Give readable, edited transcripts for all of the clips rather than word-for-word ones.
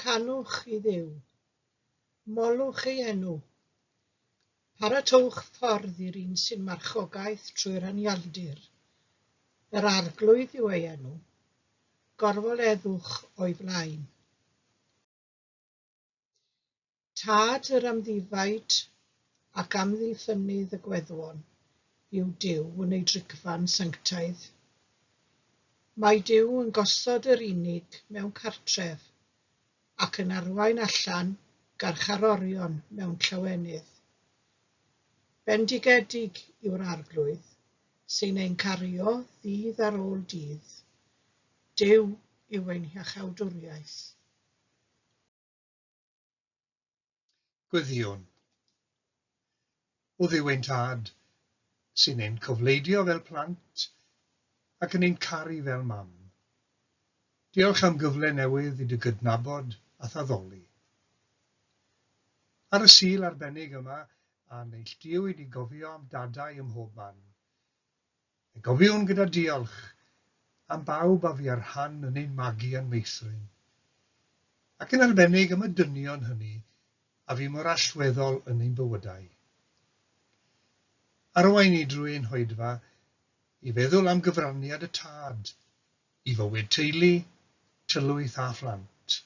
Canwch i Dduw. Molwch ei enw. Paratowch ffordd i'r un sy'n marchogaeth trwy'r anialdir. Yr Arglwydd yw ei enw. Gorfoleddwch o'i flaen. Tad yr amddifaid ac amddiffynnydd y gweddwon yw Duw yn ei drigfan sanctaidd. Mae Duw yn gosod yr unig mewn cartref ac yn arwain allan garcharorion mewn llawenydd. Bendigedig yw'r Arglwydd, sy'n ein cario ddydd ar ôl dydd. Duw yw ein hiachawdwriaeth. Gweddïwn. O Dduw ein Tad, sy'n ein cofleidio fel plant ac yn ein caru fel mam. Diolch am gyfle newydd i dy gydnabod a thaddoli. Ar y Sul arbennig yma a neilltuwyd i gofio am dadau ym mhob man, Fe gofiwn gyda diolch am bawb a fu â rhan yn ein magu a'n meithrin, ac yn arbennig am y dynion hynny a fu mor allweddol yn ein bywydau. Arwain ni drwy ein hoedfa i feddwl am gyfraniad y tad i fywyd teulu, tylwyth a phlant,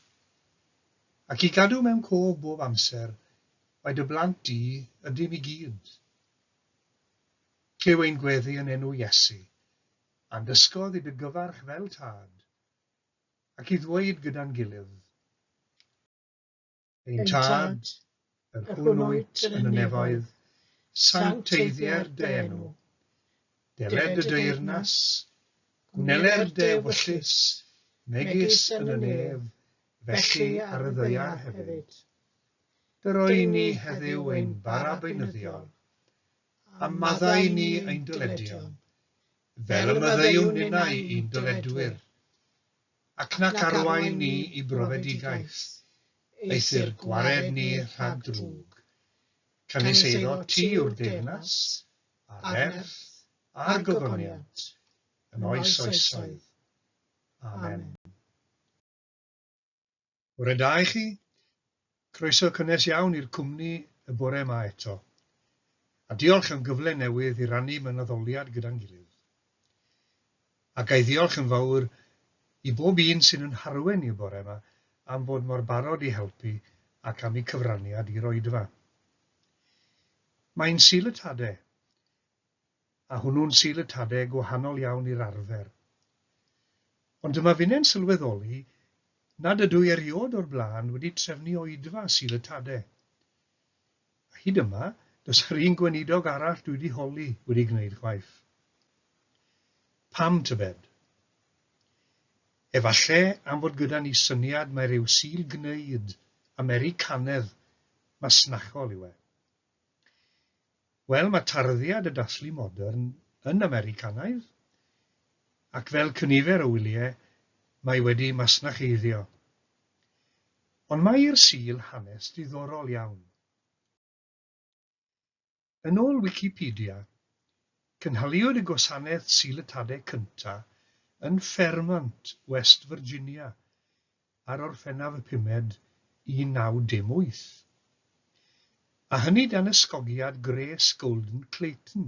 ac i gadw mewn cof bob amser mai dy blant di ydym i gyd. Clyw ein gweddi yn enw Iesu, a'n dysgodd i dy gyfarch fel tad, ac i ddweud gyda'n gilydd, Ein Tad, yr hwn wyt yn y nefoedd, sancteiddier dy enw. Deled dy deyrnas, gwneler dy ewyllys, megis yn y nef, felly ar y ddaear hefyd. Dyroi ni heddiw ein bara beunyddiol, a maddau i ni ein dyledion, fel y maddeuwn ninnau i'n dyledwyr, ac nac arwain ni i brofedigaeth, eithr gwared ni rhag drwg. Canys eiddo ti yw'r deyrnas, a'r nerth, a'r gogoniant, yn oes oesoedd. Amen. Bore da i chi. Croeso cynnes iawn i'r cwmni y bore 'ma eto. A diolch am gyfle newydd i rannu mynaddoliad gyda'n gilydd. A ga i ddiolch yn fawr i bob un sy'n yn harwen i y bore 'ma am fod mor barod i helpu ac am eu cyfraniad i'r oedfa. Mae'n Sul y Tade, a hwnnw'n Sul y Tade gwahanol iawn i'r arfer. Ond dyma finne'n sylweddoli nad ydw i eriôd o'r blaen wedi trefnu oedfa Sul y Tade. A hyd yma, does yr un gweinidog arall dwi wedi holi wedi gwneud chwaith. Pam, tybed? Efalle am fod gyda ni syniad mai rhyw Sul gneud Americanedd masnachol yw e. Wel, mae tarddiad y dathlu modern yn Americanaidd, ac fel cynifer o wyliau, mae wedi masnacheiddio. Ond mae i'r Sul hanes diddorol iawn. Yn ôl Wicipedia, cynhaliwyd y gwasanaeth Sul y Tade cyntaf yn Fairmont, West Virginia, ar Orffennaf y Pumed, 1918, a hynny dan ysgogiad Grace Golden Clayton,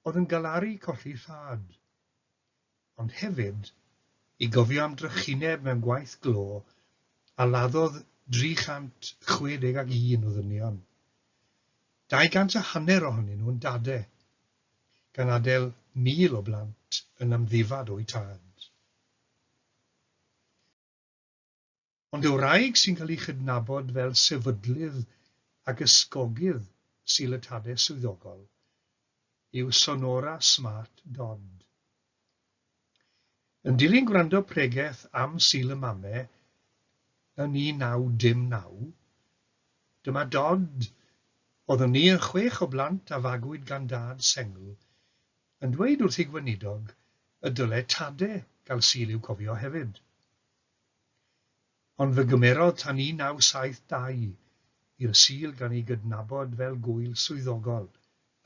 oedd yn galaru colli thad, ond hefyd i gofio am drychineb mewn gwaith glo a laddodd 361 o ddynion, 200 a hanner ohonyn nhw'n dade, gan adael 1,000 o blant yn amddifad o'u tad. Ond y wraig sy'n cael ei chydnabod fel sefydlydd ac ysgogydd Sul y Tade swyddogol yw Sonora Smart Dodd. Yn dilyn gwrando pregeth am Sul y Mame yn 1909, dyma Dodd, oedd yn un chwech o blant a fagwyd gan dad sengl, yn dweud wrth ei gweinidog y dyle tade gael Sul i'w cofio hefyd. Ond fe gymerodd tan 1972 i'r Sul gan ei gydnabod fel gŵyl swyddogol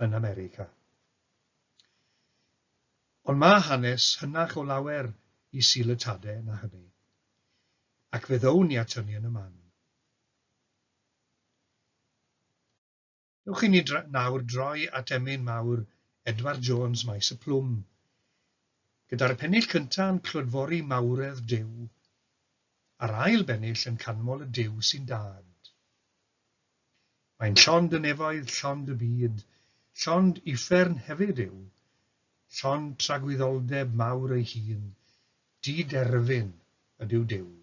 yn America. Ond mae hanes hynach o lawer i Sul y Tade na hynny. Ac fe ddown ni at hynny yn y man. Dewch i ni nawr droi at emyn mawr Edward Jones Maes y Plwm, gyda'r pennill cyntaf yn clodfori mawredd Duw, a'r ail bennill yn canmol y Duw sy'n dad. Mae'n llond y nefoedd, llond y byd, llond uffern hefyd yw, llond tragwyddoldeb mawr ei hun, di-derfyn ydyw Duw.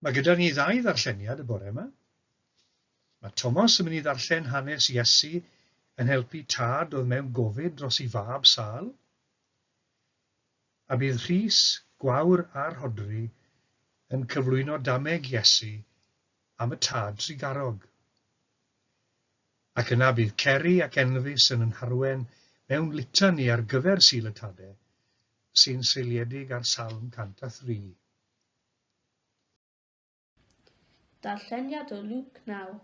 Mae gyda ni ddau ddarlleniad y bore yma. Mae Tomos yn mynd i ddarllen hanes Iesu yn helpu tad oedd mewn gofid dros ei fab sâl. A bydd Rhys, Gwawr a Rhodri yn cyflwyno dameg Iesu am y tad trugarog. Ac yna bydd Ceri ac Enfys yn yn harwen mewn litani ar gyfer Sul y Tade, sy'n seiliedig ar Salm 103. Darlleniad o Luc 9.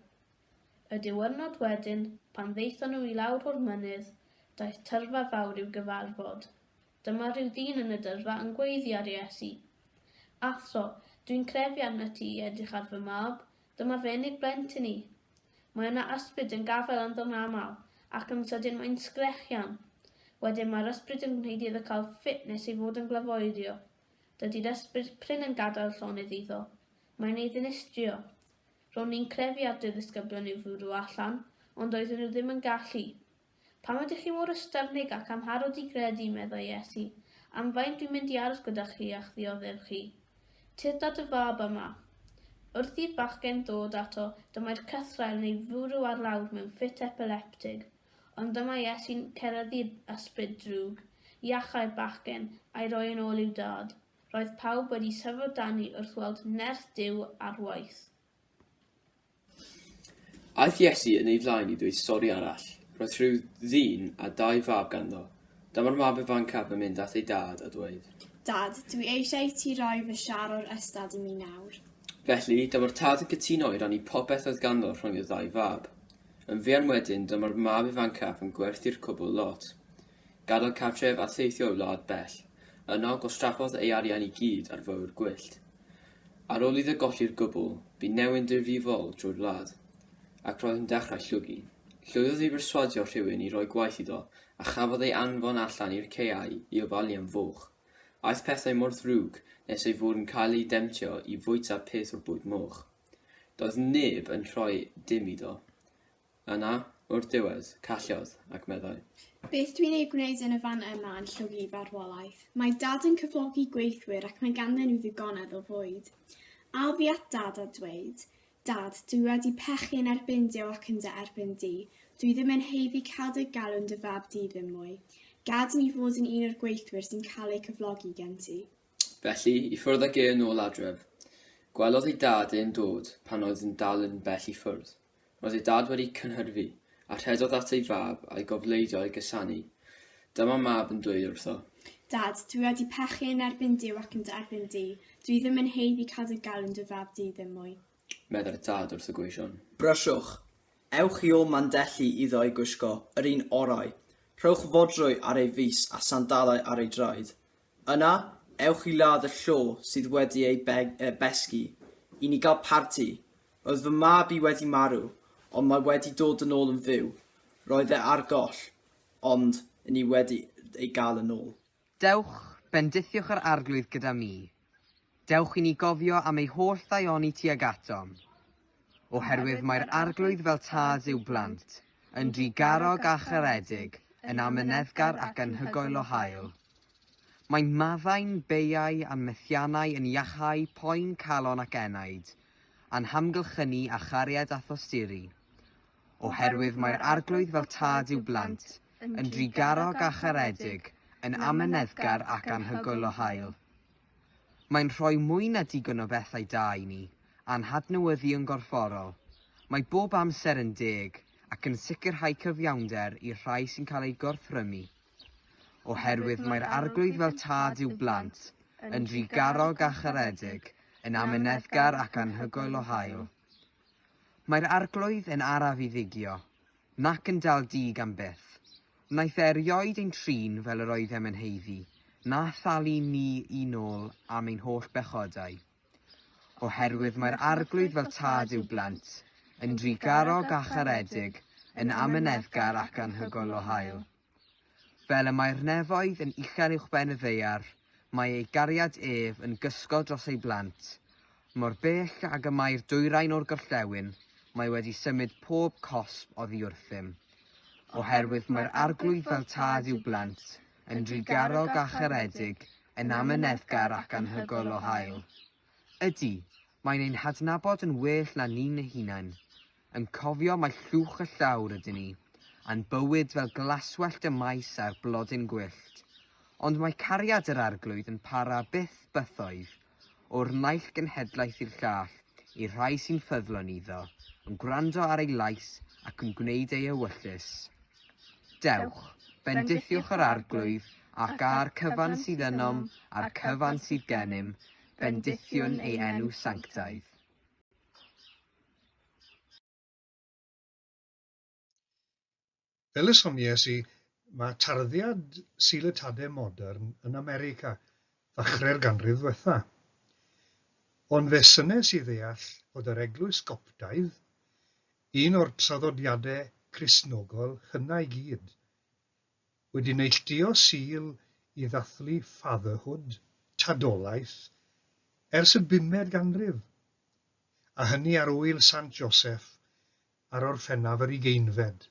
Y diwrnod wedyn, pan ddaethon nhw i lawr o'r mynydd, daeth tyrfa fawr i'w gyfarfod. Dyma rhyw ddyn yn y dyrfa yn gweiddi ar Iesu. Athro, dwi'n crefu arnat ti i edrych ar fy mab, dyma fy unig blentyn i. Mae yna ysbryd yn gafael ynddo'n aml, ac yn sydyn mae'n sgrechian. Wedyn mae'r ysbryd yn gwneud iddo cael ffit nes ei fod yn glafoerio. Dydy'r ysbryd prin yn gadael llonydd iddo. Mae'n ei ddinistrio. Ro'n ni'n crefu ar dy ddisgyblion i'w fwrw allan, ond doedden nhw ddim yn gallu. Pam ydych chi mor ystyfnig ac amharod i gredu, meddai Iesu, am faint dwi'n mynd i aros gyda chi a'ch ddioddef chi? Tyrd â dy fab yma. Wrth i'r bachgen ddod ato, dyma'r cythraul yn ei fwrw ar lawr mewn ffit epileptig. Ond dyma Iesu'n ceryddu'r ysbryd drwg, iachau'r bachgen, a'i roi yn ôl i'w dad. Roedd pawb wedi syfrdanu wrth weld nerth Duw ar waith. Aeth Iesu yn ei flaen i ddweud stori arall. Roedd rhyw ddyn a dau fab ganddo. Dyma'r mab ifancaf yn mynd at ei dad a dweud. Dad, dwi eisiau i ti roi fy siâr o'r ystad i mi nawr. Felly, dyma'r tad yn cytuno i rannu popeth oedd ganddo rhwng y ddau fab. Yn fuan wedyn, dyma'r mab ifancaf yn gwerthu'r cwbl lot. Gadael cartref a theithio i wlad bell. Yno, gwastraffodd ei arian i gyd ar fywyd gwyllt. Ar ôl iddo golli'r gwbl, bu newyn difrifol drwy'r wlad, ac roedd yn dechrau llwgu. Llwyddodd i berswadio rhywun i roi gwaith iddo, a chafodd ei anfon allan i'r caeau i ofalu am foch. Aeth pethau mor ddrwg nes ei fod yn cael ei demtio i fwyta peth o'r bwyd moch. Doedd neb yn rhoi dim iddo. Yna, o'r diwedd, calliodd, ac meddai. Beth dwi'n ei gwneud yn y fan yma yn llwgu i farwolaeth? Mae dad yn cyflogi gweithwyr ac mae ganddyn nhw ddigonedd o fwyd. Al fi at dad a dweud, Dad, dwi wedi pechu yn erbyn Duw ac yn dy erbyn di. Dwi ddim yn haeddu cael dy galw'n dy fab di ddim mwy. Gad i mi fod yn un o'r gweithwyr sy'n cael eu cyflogi gen ti. Felly, i ffwrdd ag e yn ôl adref. Gwelodd ei dad e'n dod pan oedd yn dal yn bell i ffwrdd. Roedd ei dad wedi cynhyrfu, A rhedodd at ei fab, a'i gofleidio a'i gusanu. Dyma mab yn dweud wrtho. Dad, dwi wedi pechu yn erbyn Duw ac yn dy erbyn di. Dwi ddim yn haeddu cael dy galw'n dy fab di ddim mwy. Meddai'r tad wrth y gweision. Brysiwch! Ewch i ôl mandelli iddo ei gwisgo, yr un orau. Rhowch fodrwy ar ei fys a sandalau ar ei draed. Yna, ewch i ladd y llo sydd wedi ei besgi, i ni gael parti. Roedd fy mab i wedi marw, ond mae wedi dod yn ôl yn fyw. Roedd e ar goll, ond 'yn ni wedi ei gael yn ôl. Dewch, bendithiwch yr Arglwydd gyda mi. Dewch i ni gofio am ei holl ddaioni tuag atom. Oherwydd mae'r Arglwydd fel tad i'w blant, yn drugarog a charedig, yn amyneddgar ac anhygoel o hael. Mae'n maddau'n beiau a'n methiannau yn iachau poen calon ac enaid, a'n hamgylchynu â chariad a thosturi. Oherwydd mae'r Arglwydd fel tad i'w blant, yn drugarog a charedig, yn amyneddgar ac anhygoel o hael. Mae'n rhoi mwy na digon o bethau da i ni, a'n hadnewyddu yn gorfforol. Mae bob amser yn deg, ac yn sicrhau cyfiawnder i'r rhai sy'n cael eu gorthrymu. Oherwydd mae'r Arglwydd fel tad i'w blant, yn drugarog a charedig, yn amyneddgar ac anhygoel o hael. Mae'r Arglwydd yn araf i ddigio, nac yn dal dig am byth. Wnaeth e erioed ein trin fel yr oeddem yn haeddu, na thalu ni i nôl am ein holl bechodau. Oherwydd mae'r Arglwydd fel tad i'w blant, yn drugarog a charedig, yn amyneddgar ac anhygoel o hael. Fel y mae'r nefoedd yn uchel uwchben y ddaear, mae ei gariad ef yn gysgod dros ei blant. Mor bell ag y mae'r dwyrain o'r gorllewin, mae wedi symud pob cosb oddi wrthym. Oherwydd mae'r Arglwydd fel tad i'w blant, yn drugarog a charedig, yn amyneddgar ac anhygoel o hael. Ydy, mae'n ein hadnabod yn well na ni'n hunain, yn cofio mai llwch y llawr ydyn ni, a'n bywyd fel glaswellt y maes a'r blodyn gwyllt. Ond mae cariad yr Arglwydd yn para byth bythoedd, o'r naill genhedlaeth i'r llall, i'r rhai sy'n ffyddlon iddo, yn gwrando ar ei lais ac yn gwneud ei ewyllys. Dewch, bendithiwch yr Arglwydd, ac â'r cyfan sydd ynom, a'r cyfan sydd gennym, bendithiwn ei enw sanctaidd. Fel y sonies i, mae tarddiad Sul y Tadau modern yn America, ddechrau'r ganrif ddwetha. Ond fe synnes i ddeall fod yr Eglwys Goptaidd, un o'r traddodiadau Cristnogol hynna i gyd, wedi neilltuo Sul i ddathlu fatherhood, tadolaeth, ers y bumed ganrif, a hynny ar ŵyl Sant Joseff ar Orffennaf yr ugeinfed.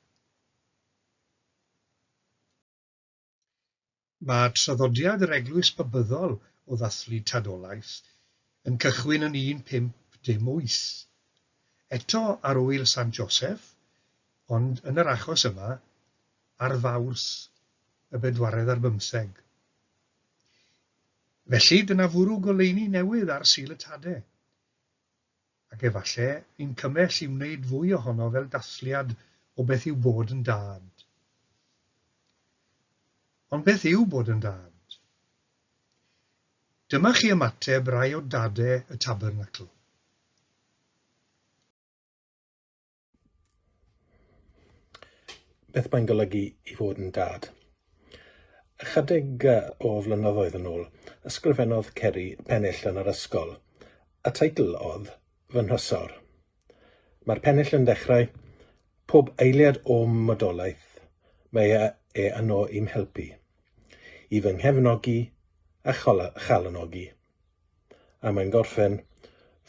Mae traddodiad yr Eglwys Babyddol o ddathlu tadolaeth yn cychwyn yn 1518, eto ar ŵyl Sant Joseff, ond yn yr achos yma, ar Fawrth y bedwaredd ar bymtheg. Felly, dyna fwrw goleuni newydd ar Sul y Tade. ac efallai ein cymell i wneud fwy ohono fel dathliad o beth yw bod yn dad. Ond beth yw bod yn dad? Dyma chi ymateb rai o dade y Tabernacl. Beth mae'n golygu i fod yn dad? Ychydig o flynyddoedd yn ôl, ysgrifennodd Ceri pennill yn yr ysgol. Y teitl oedd Fy Nhrysor. Mae'r pennill yn dechrau, Pob eiliad o'm modolaeth, mae e yno i'm helpu, i fy nghefnogi a chalonogi. A mae'n gorffen,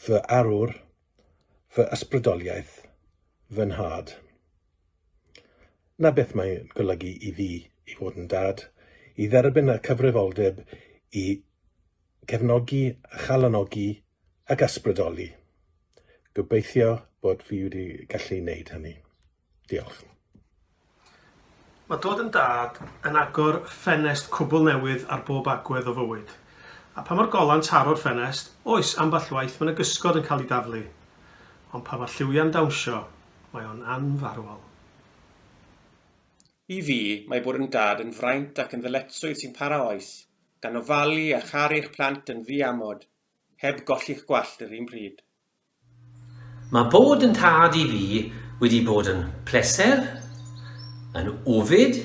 Fy arwr, Fy ysbrydoliaeth, fy nhad. 'Na beth mae'n golygu i fi i fod yn dad, i dderbyn y cyfrifoldeb i gefnogi a chalonogi ac ysbrydoli. Gobeithio bod fi wedi gallu wneud hynny. Diolch. Mae dod yn dad yn agor ffenest cwbl newydd ar bob agwedd o fywyd. A pan mae'r golau'n taro'r ffenest, oes, ambell waith mae 'na gysgod yn cael ei daflu. Ond pan mae'r lliwiau'n dawnsio, mae o'n anfarwol. I fi, mae bod yn dad yn fraint ac yn ddyletswydd sy'n para oes, gan ofalu a charu eich plant yn ddiamod, heb golli'ch gwallt yr un pryd. Mae bod yn tad i fi wedi bod yn pleser, yn ofid,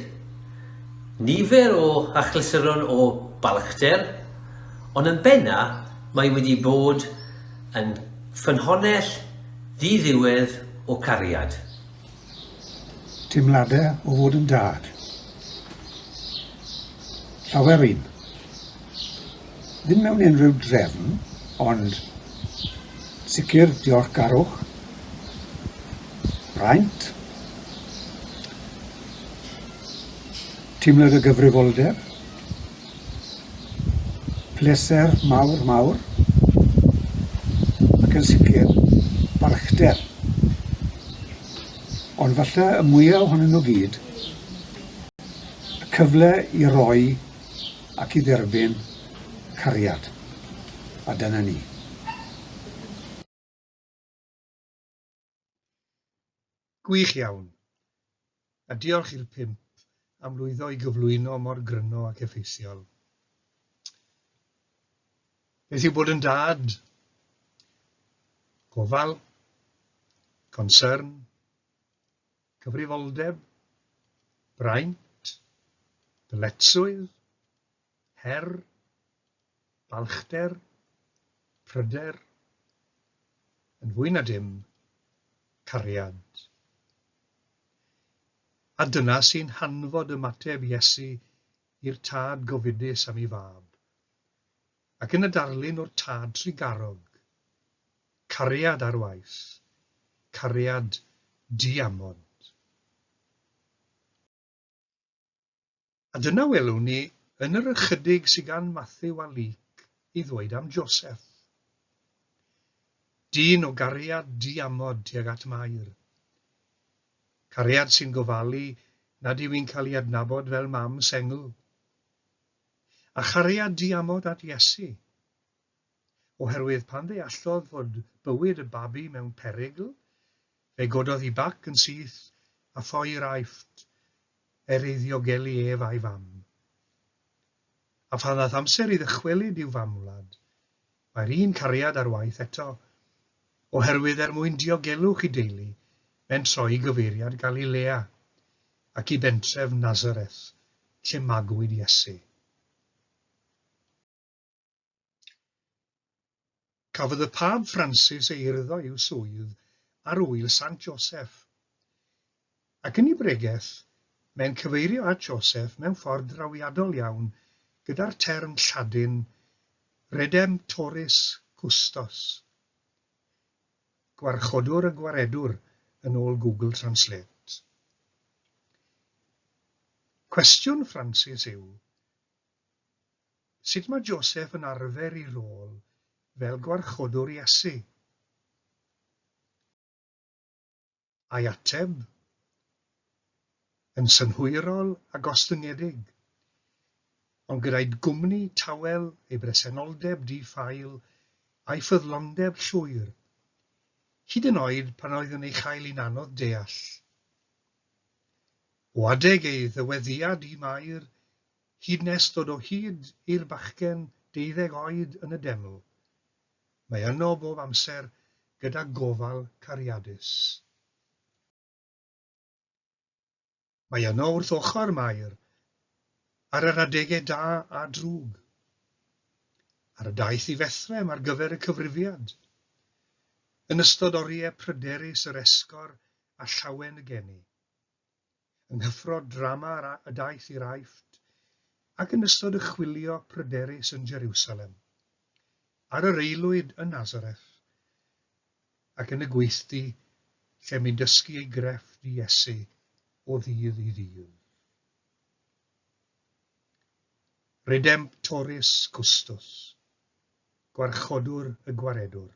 nifer o achlysuron o balchder, ond yn benna mae wedi bod yn ffynhonnell ddiddiwedd o cariad. Teimladau o fod yn dad. Llawer un. Ddim mewn unrhyw drefn, ond sicr diolchgarwch, braint, teimlad o gyfrifoldeb, pleser mawr, mawr, ac yn sicr balchder. Ond falle y mwyaf ohonyn nhw gyd, y cyfle i roi ac i dderbyn cariad. A dyna ni. Gwych iawn. A diolch i'r pump am lwyddo i gyflwyno mor gryno ac effeithiol. Beth yw bod yn dad? Gofal, concern, cyfrifoldeb, braint, dyletswydd, her, balchder, pryder, yn fwy na dim, cariad. A dyna sy'n hanfod ymateb Iesu i'r tad gofidus am ei fab, ac yn y darlun o'r tad trugarog, cariad ar waith, cariad diamod. A dyna welwn ni yn yr ychydig sydd gan Mathew a Luc i ddweud am Joseff. Dyn o gariad diamod tuag at Mair. Cariad sy'n gofalu nad yw'n cael ei adnabod fel mam sengl. A chariad diamod at Iesu. Oherwydd pan ddeallodd fod bywyd y babi mewn perygl, fe gododd i bac yn syth a ffoi i'r Aifft er ei ddiogelu ef a'i fam. A phan ddaeth amser i ddychwelyd i'w famwlad, mae'r un cariad ar waith eto, oherwydd er mwyn diogelwch i deulu, mae'n troi i gyfeiriad Galilea ac i bentref Nazareth, lle magwyd Iesu. Cafodd y Pab Ffransis ei urddo i'w swydd ar ŵyl Sant Joseff, ac yn ei bregeth, mae'n cyfeirio at Joseff mewn ffordd drawiadol iawn gyda'r term Lladin Redemptoris Custos, Gwarchodwr y Gwaredwr yn ôl Google Translate. Cwestiwn Ffransis yw, Sut mae Joseff yn arfer ei rôl fel gwarchodwr Iesu? A'i ateb? Yn synhwyrol a gostyngedig, ond gyda'i gwmni tawel, ei bresenoldeb di-ffael a'i ffyddlondeb llwyr, hyd yn oed pan oedd yn ei chael hi'n anodd deall. O adeg ei ddyweddïad i Mair, hyd nes dod o hyd i'r bachgen deuddeg oed yn y deml. Mae yno bob amser gyda gofal cariadus. Mae yno wrth ochr Mair, ar yr adegau da a drwg. Ar y daith i Fethlem ar gyfer y cyfrifiad. Yn ystod oriau pryderus yr esgor a llawen y geni. Yng nghyffro drama y daith i'r Aifft, ac yn ystod y chwilio pryderus yn Jeriwsalem, ar yr aelwyd yn Nazareth, ac yn y gweithdy lle mae'n dysgu ei grefft i Iesu o ddydd i ddydd. Redemptoris Custos, Gwarchodwr y Gwaredwr.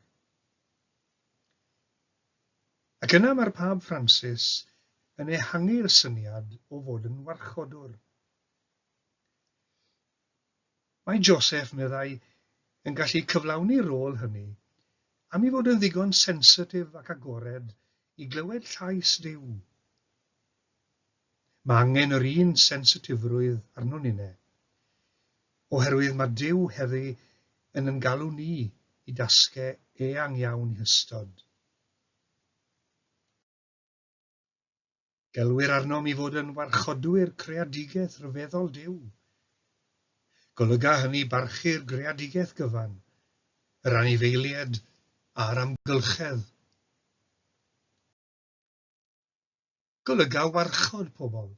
Ac yna mae'r Pab Ffransis yn ehangu'r syniad o fod yn warchodwr. Mae Joseff, meddai, yn gallu cyflawni'r rôl hynny am ei fod yn ddigon sensitif ac agored i glywed llais Duw. Mae angen yr un sensitifrwydd arnon ninne, oherwydd mae Duw heddi yn yn galw ni i dasgau eang iawn i hystod. Gelwir arnom i fod yn warchodwyr creadigaeth rhyfeddol Duw. Golyga hynny barchu'r greadigaeth gyfan, yr anifeiliaid a'r amgylchedd. Golyga warchod pobl,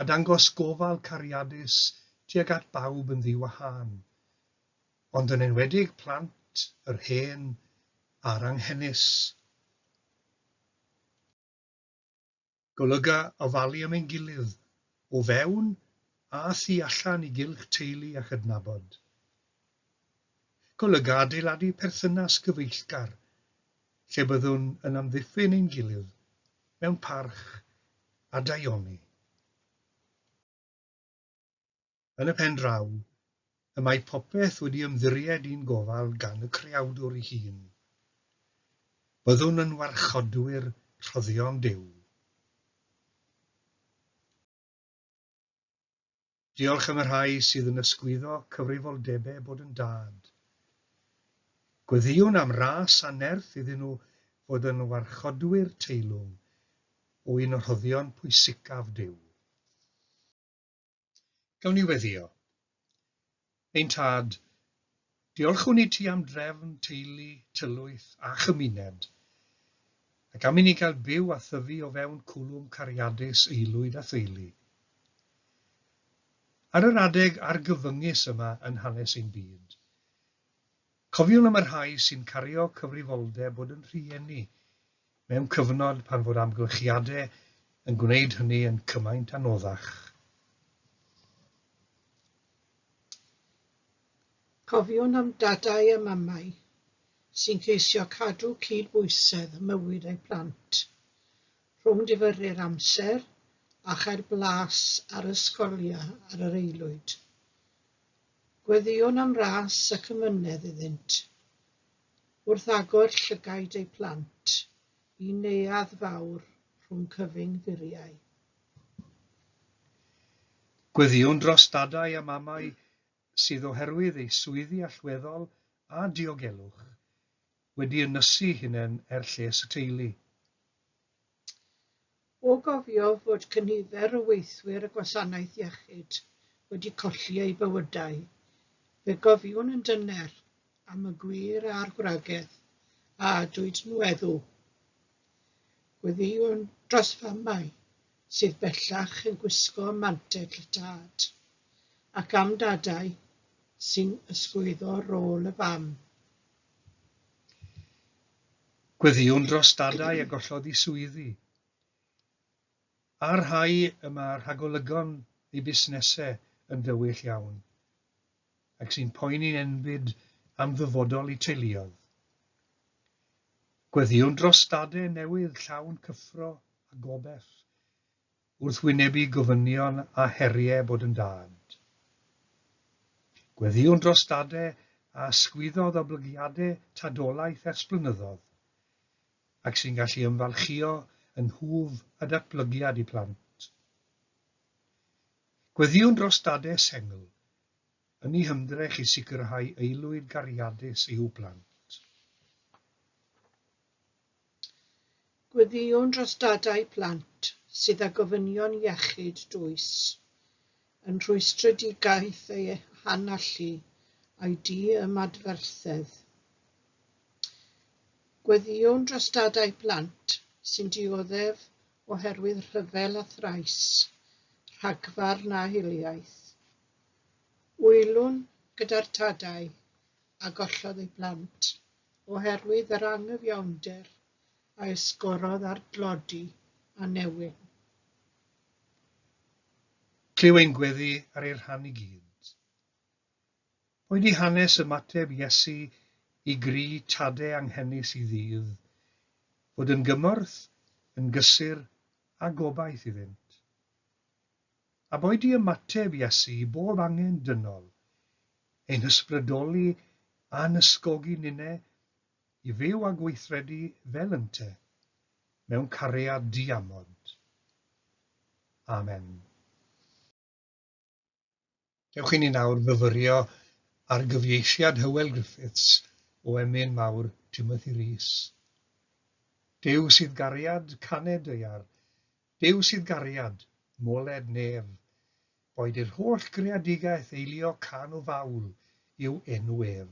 a dangos gofal cariadus tuag at bawb yn ddi-wahân, ond yn enwedig plant, yr hen a'r anghenus. Golyga ofalu am ein gilydd, o fewn a thu allan i gylch teulu a chydnabod. Golyga adeiladu perthynas gyfeillgar, lle byddwn yn amddiffyn ein gilydd mewn parch a daioni. Yn y pen draw, y mae popeth wedi ymddiried i'n gofal gan y Creawdwr ei hun. Byddwn yn warchodwyr rhoddion Duw. Diolch am y rhai sydd yn ysgwyddo cyfrifoldebau bod yn dad. Gweddïwn am ras a nerth iddyn nhw fod yn warchodwyr teilwng o un o rhoddion pwysicaf Duw. Gawn ni weddïo? Ein Tad, diolchwn i ti am drefn, teulu, tylwyth a chymuned, ac am i ni gael byw a thyfu o fewn cwlwm cariadus aelwyd a theulu. Ar yr adeg argyfyngus yma yn hanes ein byd, cofiwn am y rhai sy'n cario cyfrifoldeb bod yn rhieni mewn cyfnod pan fod amgylchiadau yn gwneud hynny yn cymaint anoddach. Cofiwn am dadau a mamau sy'n ceisio cadw cyd-bwysedd ym mywyd eu plant, rhwng difyrru'r amser a chael blas ar ysgolia ar yr aelwyd. Gweddïwn am ras ac amynedd iddynt, wrth agor llygaid eu plant i neuadd fawr rhwng cyfyng furiau. Gweddïwn dros dadau a mamau sydd oherwydd eu swyddi allweddol a diogelwch, wedi ynysu hunain er lles y teulu. O gofio fod cynifer o weithwyr y gwasanaeth iechyd wedi colli eu bywydau, fe gofiwn yn dyner am y gwŷr a'r gwragedd a adwyd yn weddw. Gweddïwn dros famau sydd bellach yn gwisgo mantell y tad, ac am dadau sy'n ysgwyddo rôl y fam. Gweddïwn dros dadau a gollodd eu swyddi, a'r rhai y mae rhagolygon eu busnesau yn dywyll iawn, ac sy'n poeni'n enbyd am ddyfodol eu teuluoedd. Gweddïwn dros dadau newydd llawn cyffro a gobaith wrth wynebu gofynion a heriau bod yn dad. Gweddïwn dros dadau a ysgwyddodd oblygiadau tadolaeth ers blynyddoedd, ac sy'n gallu ymfalchïo yn nhwf a datblygiad eu plant. Gweddïwn dros dadau sengl, yn eu hymdrech i sicrhau aelwyd gariadus i'w plant. Gweddïwn dros dadau plant sydd â gofynion iechyd dwys, yn rhwystredigaeth eu hanallu a'u diymadferthedd. Gweddïwn dros dadau plant sy'n dioddef oherwydd rhyfel a thrais, rhagfarn a hiliaeth. Wylwn gyda'r tadau a gollodd eu plant oherwydd yr anghyfiawnder a esgorodd ar dlodi a newyn. Clyw ein gweddi ar ei rhan i gyd. Boed i hanes ymateb Iesu i gri tade anghenus i ddydd fod yn gymorth, yn gysur a gobaith iddynt. A boed i ymateb Iesu i bob angen dynol, ein hysbrydoli a'n ysgogi ninne i fyw a gweithredu fel ynte, mewn cariad diamod. Amen. Dewch i ni nawr fyfyrio ar gyfieithiad Hywel Griffiths o emyn mawr Timothy Rees. Duw sydd gariad, caned daear, Duw sydd gariad, moled nef, boed i'r holl greadigaeth eilio cân o fawl i'w enw ef.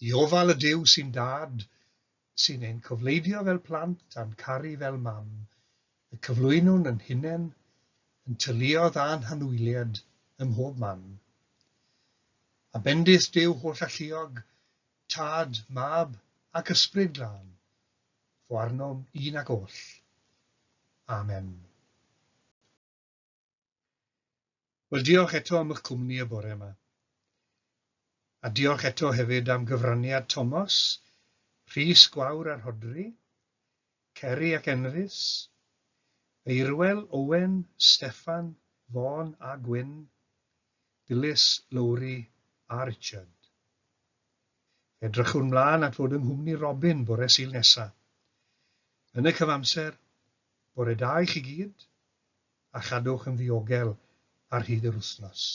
I ofal y Duw sy'n Dad, sy'n ein cofleidio fel plant a'n caru fel mam, y cyflwynwn yn hunain, yn teuluodd a'n hanwyliaid ym mhob man. A bendith Duw Hollalluog, Tad, Mab ac Ysbryd Glân, fo arnom un ac oll. Amen. Wel, diolch eto am eich cwmni y bore yma. A diolch eto hefyd am gyfraniad Tomos, Rhys Gwawr a Rhodri, Ceri ac Enfys, Eirwel, Owen, Steffan, Vaughan a Gwyn, Dilys, Lowri a Richard. Fe edrychwn mlaen at fod yng nghwmni Robin bore Sul nesa. Yn y cyfamser, bore da i chi gyd, a chadwch yn ddiogel ar hyd yr wythnos.